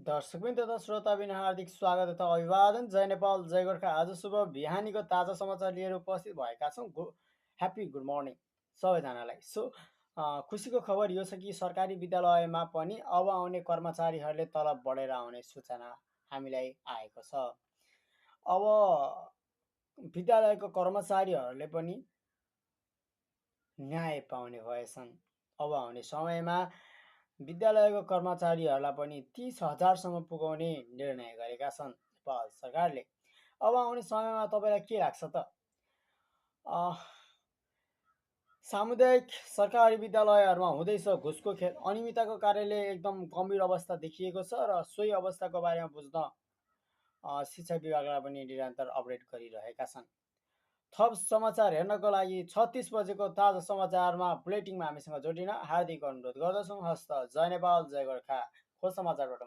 दर्शकवृन्द तथा श्रोताबिन हार्दिक स्वागत तथा अभिवादन। जय नेपाल जय गोर्खा। आज शुभ बिहानीको ताजा समाचार लिएर उपस्थित भएका छौँ। ह्याप्पी गुड मर्निङ सबैजनालाई। खुसीको खबर यो छ कि सरकारी विद्यालयमा पनि अब आउने कर्मचारीहरूले तलब बढेर आउने सूचना हामीलाई आएको छ। अब विद्यालयको कर्मचारीहरूले पनि न्याय पाउने भएछन्। अब आउने समयमा विद्यालयको कर्मचारीहरूलाई पनि 30,000सम्म पुगाउने निर्णय गरेका छन् नेपाल सरकारले। अब आउने समयमा तपाईँलाई के लाग्छ त? सामुदायिक सरकारी विद्यालयहरूमा हुँदैछ घुसको खेल। अनियमितताको कार्यले एकदम गम्भीर अवस्था देखिएको छ र सोही अवस्थाको बारेमा बुझ्न शिक्षा विभागलाई पनि निरन्तर अपडेट गरिरहेका छन्। थप समाचार हेर्नको लागि 36 बजेको ताजा समाचारमा बुलेटिनमा हामीसँग जोडिन हार्दिक अनुरोध गर्दछौँ। हस्त जय नेपाल जय गोर्खा। खोज समाचारबाट